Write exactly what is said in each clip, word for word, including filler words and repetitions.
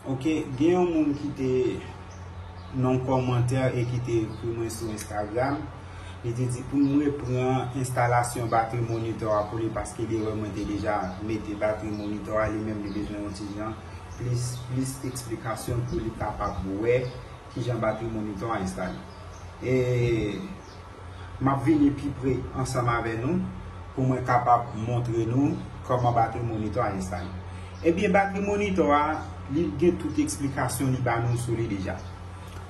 Ok, gen yon moun ki te nan kòmantè e ki te ekri mwen sou Instagram. Li te di pou m repran enstalasyon batri monitò a pou li, paske li wè mwen te deja mete batri monitò a, li menm li bezwen yon ti jan plis, plis eksplikasyon pou li kapab wè kijan batri monitò a enstale. E M ap vini pi pre ansanm avè nou pou mwen kapab montre nou kòman batri monitò a enstale. Ebyen, batri monitò a, li gen tout eksplikasyon li ba nou sou li deja.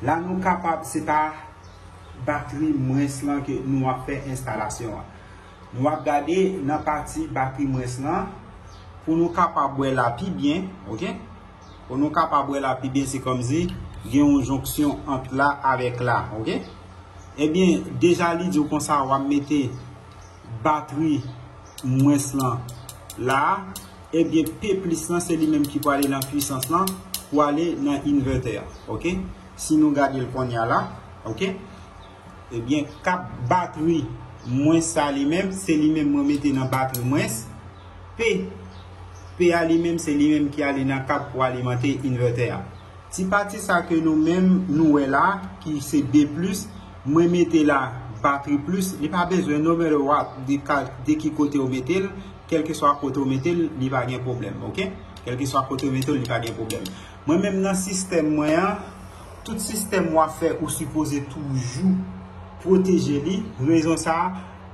La nou kapab, se pa batri mwens lan ke nou ap fè enstalasyon an. Nou ap gade nan pati batri mwens lan pou nou kapab wè la pi byen, ok? Pou nou kapab wè la pi byen, se kòmsi gen yon jonksyon ant la avèk la, ok? Ebyen, deja li di w konsa, w ap mete batri mwens lan la, ebyen, P plis lan, se li menm ki prale nan pwisans lan pou ale nan invètè a, ok? Si nou gade l kounye a la, ok? Ebyen, kap batri mwens sa li menm, se li menm mwen mete nan batri mwens. P, P a li menm, se li menm ki ale nan kap pou alimante invètè a. Ti pati sa ke nou menm nou wè la, ki se B plis, mwen mete la batri plis, li pa bezwen no matter what, de, ka, de ki kote ou mete l, kèlkeswa kote ou mete l, li pa gen pwoblèm, ok? Kèlkeswa kote ou mete l, li pa gen pwoblèm. Mwen menm nan sistèm mwen an, tout sistèm w ap fè ou sipoze toujou pwoteje li. Rezon sa,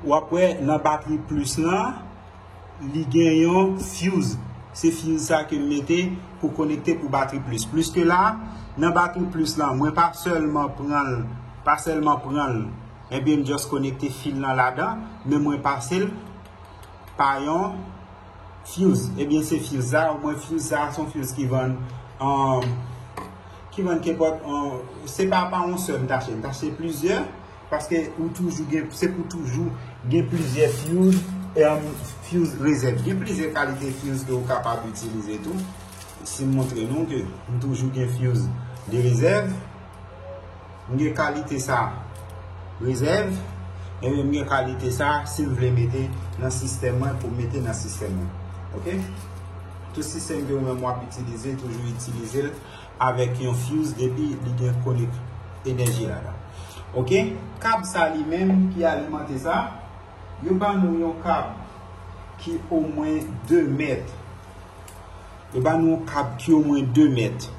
w ap wè nan batri plis lan, li gen yon fuse. Se fuse sa ke m mete pou konekte pou batri plis. Pliske la, nan batri plis lan, mwen pa sèlman pran l, pa sèlman pran l, ebyen m just konekte fil lan ladan, men mwen pase l pa yon fuse. Ebyen, se fuse sa, omwen fuse sa, se yon fuse ki vann, um, ki vann kenpòt, um, se pa, pa yon sèl m t achte, m t achte plizyè, paske ou toujou gen, se pou toujou gen plizyè fuse, um, fuse rezèv. Gen plizyè kalite fuse ke ou kapab itilize tou. Si m montre nou ke m toujou gen fuse de rezèv, m gen kalite sa rezèv, ebyen m gen kalite sa si m vle mete nan sistèm mwen pou m mete nan sistèm mwen. Ok? Tout sistèm ke ou menm w ap itilize, toujou itilize l avèk yon fuse depi li gen konek enèji ladan. Ok? Kab sa li menm ki alimante sa, yo ban nou yon kab ki omwen de mèt. Yo ban nou yon kab ki omwen de mèt.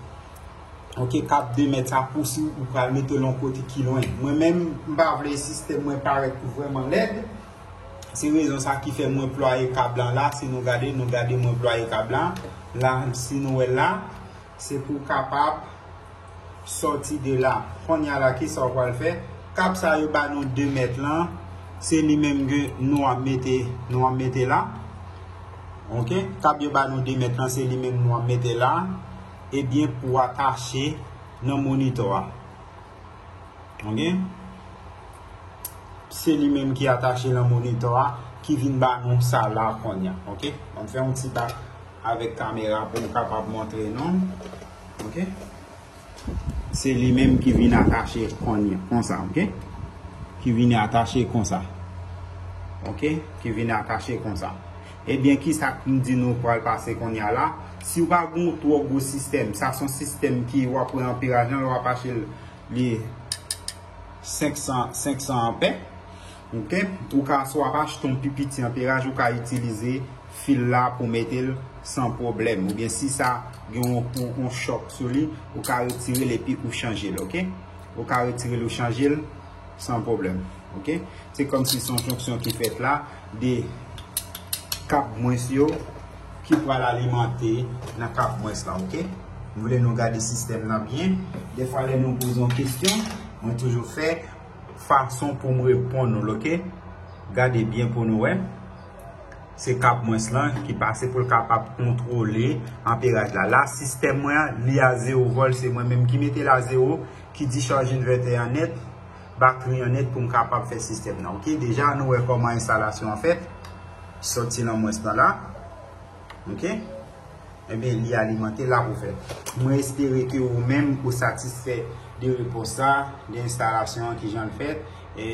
Ok, kab de mèt sa pou si ou pral mete l yon kote ki lwen. Mwen menm, m pa vle sistèm mwen parèt vrèman lèd. Se rezon sa ki fè mwen plwaye kab lan la. Si nou gade, nou gade mwen plwaye kab lan. La, si nou wè l la, se pou kapab sòti de la. Kounye a la, kisa w pral fè? Kab sa yo ba nou de mèt lan, se li menm ke nou ap mete, nou ap mete la. Ok? Kab yo ba nou de mèt lan, se li menm nou ap mete la. Ebyen, pou atache nan monitò a. Ok? Se li menm ki atache nan monitò a, ki vin ba nou sa la kounye a. Ok? Ann fè yon ti bak avèk kamera pou m kapab montre nou. Ok? Se li menm ki vin atache kounye a, konsa, ok? Ki vin atache konsa. Ok? Ki vin atache konsa. Ebyen, kisa k m di nou pral pase kounye a la? Si w pa gen yon twò gwo sistèm, sa se yon sistèm ki w ap wè anperaj lan, lè w ap achte l, li senk san, senk san anpè. Ok? Ou ka, si w ap achte yon pi piti anperaj, ou ka itilize fil la pou mete l san pwoblèm. Oubyen si sa gen yon, yon, yon chòk sou li, ou ka retire l epi ou chanje l, ok? Ou ka retire l, ou chanje l san pwoblèm, ok? Se kòmsi se yon fonksyon ki fèt la de kab mwens yo ki pral alimante nan kab mwens la, ok? M vle nou gade sistèm nan byen. Defwa lè nou poze yon kesyon, mwen toujou fè fason pou m reponn ou l, ok? Gade byen pou nou wè. Se kab mwens lan ki pase pou l kapab kontwole anperaj la. La, sistèm mwen an, li a zewo vòl, se mwen menm ki mete l a zewo, ki dichaj envètè an nèt, batri an nèt pou m kapab fè sistèm nan. Ok, deja nou wè kòman enstalasyon an fèt. Sòti nan mwens lan la. Ok? Ebyen, li alimante la pou fè. Mwen espere ke ou menm ou satisfè de repons sa, de enstalasyon an, kijan l fèt. E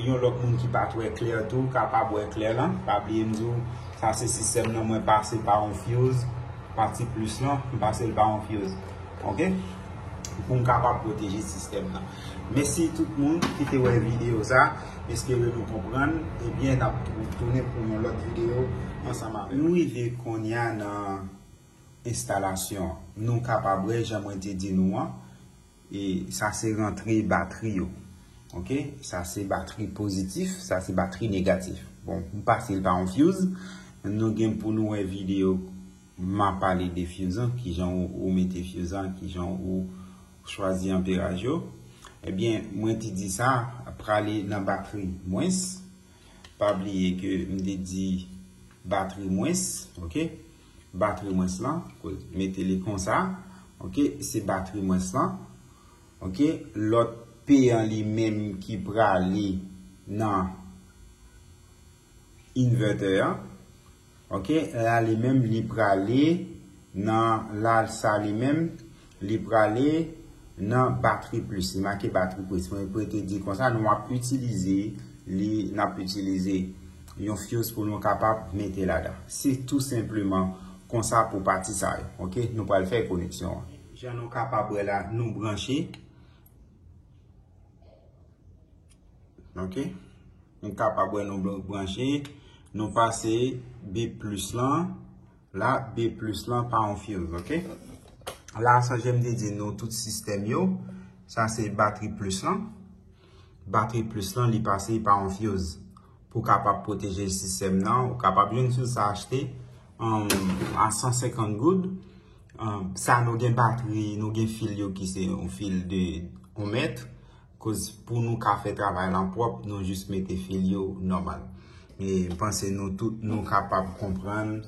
yon lòt moun ki pa t wè klè tou, kapab wè klè lan. Pa bliye m di w, sa se sistèm nan mwen pase pa yon fuse, pati plis lan, m pase l pa yon fuse. Ok? Pou m kapab pwoteje sistèm nan. Mèsi tout moun ki te wè videyo sa. M espere nou konprann. Ebyen, n ap tou- tounen pou yon lòt videyo ansanm avèk nou. Nou rive kounye a nan enstalasyon an. Nou kapab wè, jan mwen te di nou an, e sa se rantre batri yo. Ok? Sa se batri pozitif, sa se batri negatif. Bon, m pase l pa yon fuse. Nou gen pou nou wè videyo, m a pale de fuse an, kijan ou, ou mete fuse an, kijan ou chwazi anperaj yo. Ebyen, mwen te di sa, prale nan batri mwens. Pa bliye ke m te di batri mwens, ok? Batri mwens lan, mete li konsa, ok? Se batri mwens lan, ok? Lòt P an li menm ki prale nan inverter an, ok? La li menm li prale nan la sa li menm, li prale nan batri plis. Li make batri plis. Mwen prete di konsa, nou ap itilize li, n ap itilize yon fuse pou nou kapab mete ladan. Se tou senpleman konsa pou pati sa yo. Ok? Nou pral fè koneksyon an. Jan nou kapab wè la, nou branche. Ok? Nou kapab wè nou bran- branche. Nou pase B plis lan. La, B plis lan pa yon fuse, ok? La, sa jan m te di nou, tout sistèm yo, sa se batri plis lan. Batri plis lan, li pase pa yon fuse. Pou kapab pwoteje sistèm nan, ou kapab jwenn fuse sa achte, um, a san senkant goud. Um, sa nou gen batri, nou gen fil yo ki se yon fil de yon mèt. Koz pou nou ka fè travay lan pwòp, nou jis mete fil yo nòmal. E m panse nou tout, nou kapab konprann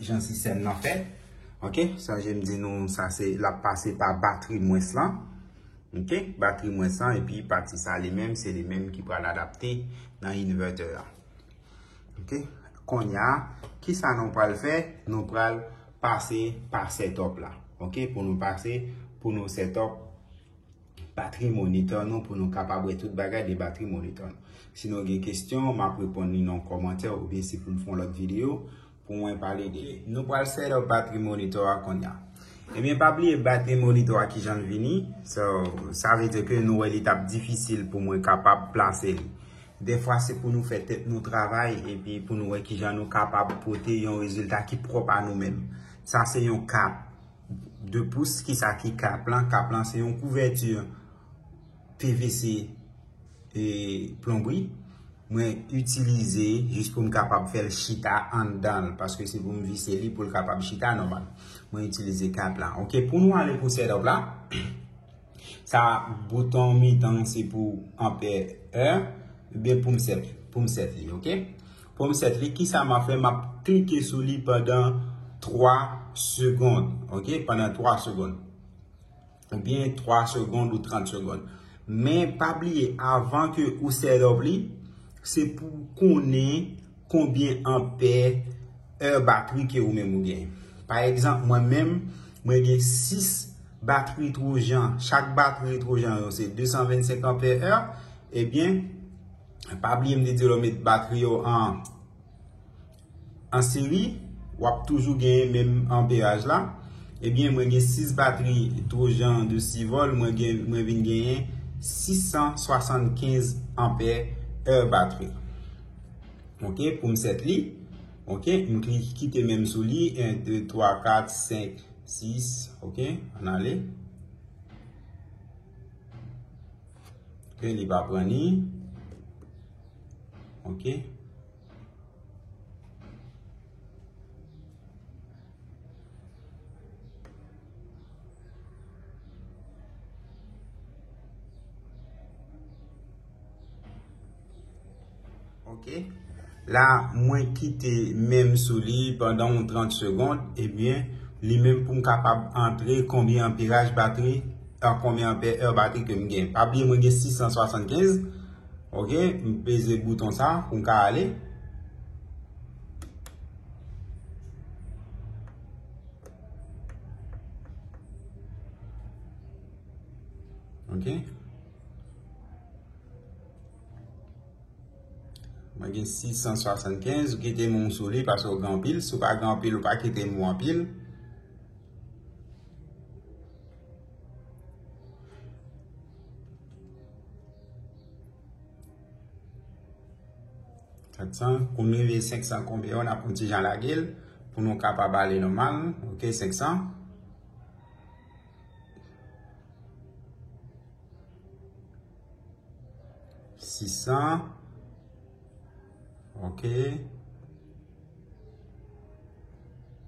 jan sistèm nan fèt. Ok? Sonje m di nou, sa se, l ap pase pa batri mwens lan. Ok? Batri mwens lan, epi pati sa li menm, se li menm ki pral adapte nan inverter la. Ok? Kounye a, kisa nou pral fè? Nou pral pase pa setup la. Ok? Pou nou pase, pou nou setup batri monitor nou, pou nou kapab wè tout bagay de batri monitor nou. Si nou gen kesyon, m ap reponn li nan kòmantè, oubyen si pou m fè yon lòt videyo pou mwen pale de li. Nou pral setup batri monitor a kounye a. Ebyen, pa bliye batri monitor a kijan l vini. So, sa vle di ke nou wè li t ap difisil pou mwen kapab plase li. Dèfwa se pou nou fè tèt nou travay epi pou nou wè kijan nou kapab pote yon rezilta ki pwòp a nou menm. Sa se yon kap de pous. Kisa ki kap lan? Kap lan se yon kouvèti P V C e plonbri. Mwen itilize jis pou m kapab fè l chita anndan l, paske se pou m vise li pou l kapab chita nòmal. Mwen itilize kap la. Ok, pou nou ale pou setup la, sa bouton mitan se pou anpè è, ebyen pou m sèt, pou m sèt li, ok? Pou m sèt li, kisa m ap fè? M ap klike sou li pandan twa segonn, ok? Pandan twa segonn. Oubyen twa segonn ou trant segonn. Men pa bliye, avan ke ou setup li, se pou w konnen konbyen anpè è batri ke ou menm ou genyen. Pa egzanp, mwen menm, mwen gen sis batri Trojan. Chak batri Trojan yo se de san vennsenk anpè è. Ebyen, pa bliye m te di w lè w met batri yo an an seri, w ap toujou genyen menm anperaj la. Ebyen, mwen gen sis batri Trojan de sivòl, mwen gen, mwen vin genyen sis san swasannkenz anpè è batri. Ok, pou m sèt li. Ok, m kli- kite menm sou li, en, de, twa, kat, senk, sis, ok, ann ale. Ok, li pa pran ni. Ok. Ok. La, mwen kite menm sou li pandan yon trant segonn. Ebyen, li menm pou m kapab antre konbyen anperaj batri, a, konbyen anpè è batri ke m gen. Pa bliye, mwen gen sis san swasannkenz. Ok, m peze bouton sa pou m ka ale. Ok. Mwen gen sis san swasannkenz, ou kite men w sou li paske w gen anpil. Si w pa gen anpil, ou pa kite men w anpil. Kat san, kou n rive senk san konbyen yo, n ap yon ti jan lage l pou nou kapab ale nòmal. Ok, senk san. Sis san. Ok.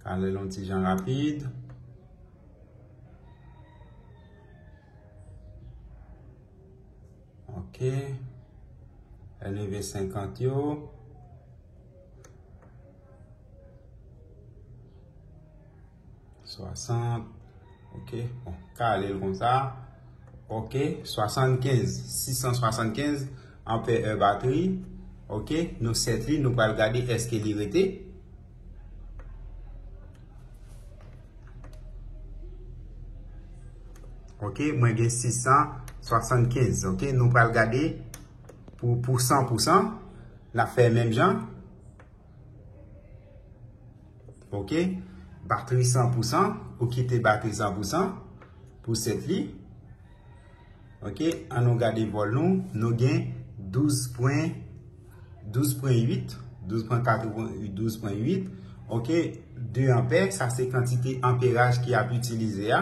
Kale l yon ti jan rapid. Ok. Lè n rive senkant yo. Swasant. Ok. Bon, kale l konsa. Ok. Swasannkenz. Sis san swasannkenz anpè è batri. Ok. Nou sèt li, nou pral gade èske li rete. Ok, mwen gen sis san swasannkenz. Ok, nou pral gade pou, pou san pou san. N ap fè menm jan. Ok, batri san pou san, ou kite batri san pou san pou sèt li. Ok, ann nou gade vòl nou, nou gen douz pwen, douz pwen uit, douz pwen katreven uit, douz pwen uit. Ok, de anpè, sa se kantite anperaj ki ap itilize a.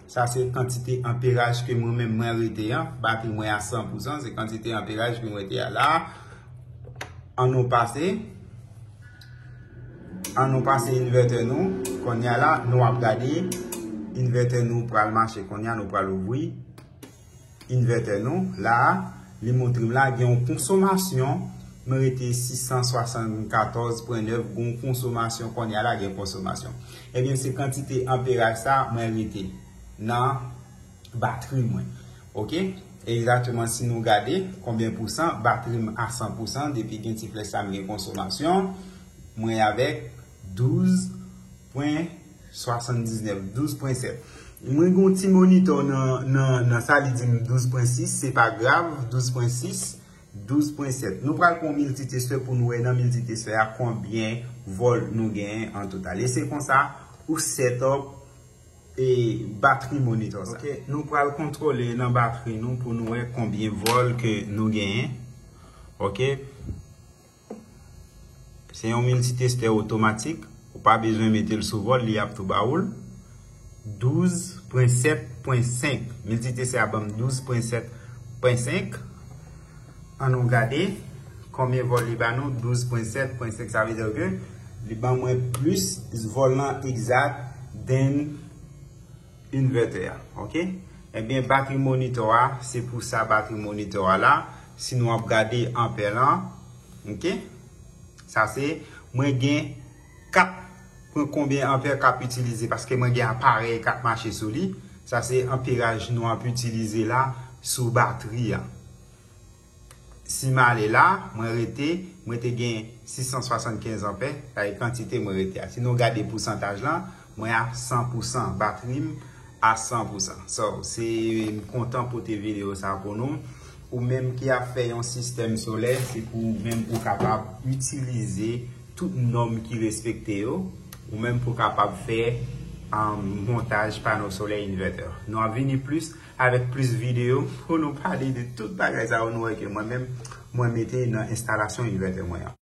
Sa se kantite anperaj ke mwen menm mwen rete an. Batri mwen a san pou san, se kantite anperaj ke mwen rete a la. Ann nou pase. Ann nou pase invètè nou. Kounye a la, nou ap gade invètè nou pral mache. Kounye a, nou pral ouvri invètè nou. La, li montre m la, gen yon konsomasyon. Mwen rete sis san swasannkatòz pwen nèf, gen yon konsomasyon. Kounye a la, gen konsomasyon. Ebyen, se kantite anperaj sa, mwen rete nan batri mwen. Ok? Egzakteman, si nou gade konbyen pousan, batri m a san pousan, depi gen ti flèch sa, m gen konsomasyon, mwen avèk douz pwen swasanndiznèf, douz pwen sèt. Mwen gen yon ti monitò nan, nan, nan sa, li di m douz pwen sis, se pa grav, douz pwen sis, douz pwen sèt. Nou pral pran yon miltitestè pou nou wè nan miltitestè a konbyen vòl nou genyen an total. E se konsa, ou set up e batri monitò sa. Ok, nou pral kontwole nan batri nou pou nou wè konbyen vòl ke nou genyen. Ok. Se yon miltitestè otomatik. Ou pa bezwen mete l sou vòl, li ap tou ba ou l. Douz pwen sèt pwen senk. Miltitestè a ban m douz pwen sèt pwen senk. Ann nou gade konbyen vòl li ba nou, douz pwen sèt pwen senk, sa vle di ke li ban mwen plis vòl lan egzak than inverter a, ok? Ebyen, batri monitò a, se pou sa batri monitò a la, si nou ap gade anpè lan, ok? Sa se, mwen gen kat pwen konbyen anpè k ap itilize, paske mwen gen aparèy k ap mache sou li. Sa se anperaj nou ap itilize la sou batri a. Si m ale la, mwen rete, mwen te gen sis san swasannkenz anpè, sa e kantite mwen rete a. Si nou gade pousantaj lan, mwen a san pousan, batri m a san pousan. So, se, m kontan pote videyo sa pou nou. Ou menm ki ap fè yon sistèm solè, se pou ou menm ou kapab itilize tout nòm ki respekte yo, ou menm pou kapab fè, um, montaj pano solè inverter. Nou ap vini plis avèk plis videyo pou nou pale de tout bagay sa yo nou wè ke mwen menm, mwen mete nan enstalasyon inverter mwen an.